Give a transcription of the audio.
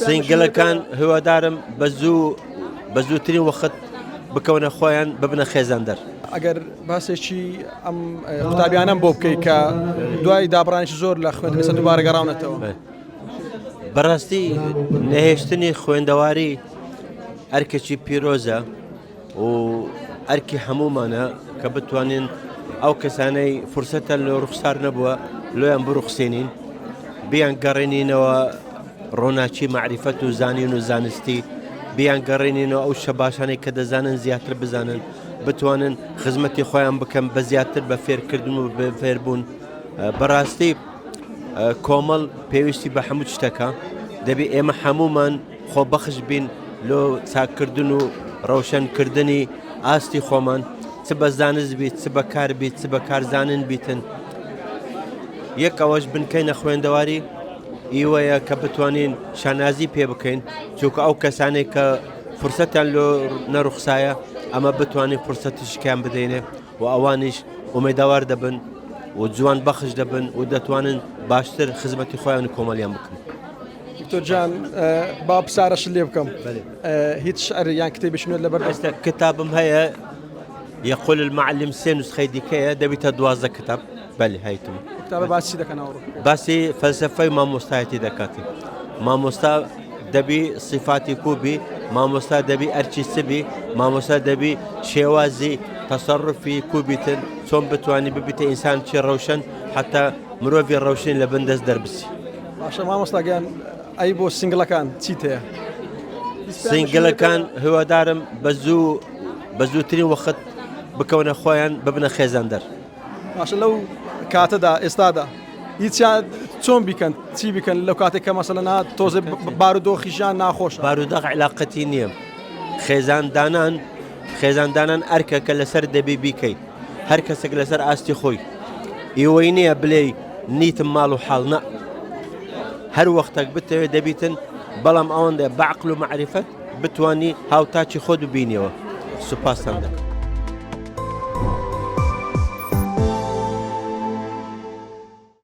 سینگلەکان هیوادارم بە زوو بە زووترین وەخت بکەونە خۆیان ببنە خێزاندەر. ئەگەر باسێکی ئەم قوتابیانەم بۆ بکەی کە دوای دابڕانێکی زۆر لە خوێندن ئێستا دووبارە گەڕاونەتەوە. بەڕاستی نەهێشتنی خوێندەواری ئەرکێکی پیرۆزە و ئەرکی هەموومانە کە بتوانین ئەو کەسانەی فرسەتە لە ڕوخسار نەبووە لۆیان بڕوخسێنین بیان گەڕێنینەوە ڕۆناکی معریفەت و زانین و زانستی بیان گەڕێنینەوە ئەو شەباشانەی کە دەزانن زیاتر بزانن بتوانن خزمەتی خۆیان بکەن بە زیاتر بە فێرکردن و بە فێربوون بەڕاستی کۆمەڵ پێویستی بە هەموو شتەکە دەبی ئێمە هەمومان خۆبەخش بین لۆ چاککردن و ڕەوشەنکردنی ئاستی خۆمان چ بە زانست بیت چ بە کار بیت چ بە کارزانن بیتن یەک ئەوەش بنکەی نەخوێندەواری ئیوەیە کە بتوانین شانازی پێ بکەین چونکە ئەو کەسانێک کە فرسەتیان لۆ نەڕوخسایە ئەمە بتوانین فرسەتیشکیان بدەینێ و ئەوانیش ئومێدەوار دەبن و جوان بەخش دەبن و دەتوانن باشتر خزمەتی خۆیان و کۆمەڵیان بکەن. دکتۆر جان با پرسیارەشت لێ بکەم هیچ شعر یان کتێبێکی نوێت لەبەر ئێستا کتابم هەیە يقول المعلم سێ نسخەی دیکەیە دەبیتە 12 کتاب بەلی هەیتم کتابە باسی دەکەن ئەوڕۆ باسی فەلسەفەی مامۆستایەتی دەکاتی مامۆستا دەبی سیفاتی کوبی مامۆستا دەبی ئەرچی سبی مامۆستا دەبی شێوازی تەسەڕفی کوبیتن چۆن بتوانانی ببیتە ئینسان چی ڕەوشن حتا مرۆڤی ڕەوشن لە بن دەست دەربچی باشە مامۆستا گیان ئەی بۆ سینگلەکان چیت هەیە سینگلەکان هیوادارم بە زوو بە زووترین وەخت بکەونە خۆیان ببنە خێزاندەر باشە لەو کاتەدا ئێستادا هیچیان چۆن بیکەن چی بکەن لەو کاتێک کە مەسەلەن تۆزێ بارودۆخی ژیان ناخۆشە باروداخ علاقەتی نییە خێزان دانان خێزان دانان ئەرکە کە لەسەر دەبی بیکەی هەر کەسێک لەسەر ئاستی خۆی ئیوەی نییە بلێ نیتم ماڵ و حاڵ نە هەر وەختێک بتەوێت دەبیتن بەڵام ئەوەندە بەعقل و معرفەت بتانی هاوتاچی خۆت ببینیەوە سوپاستان دەکەم.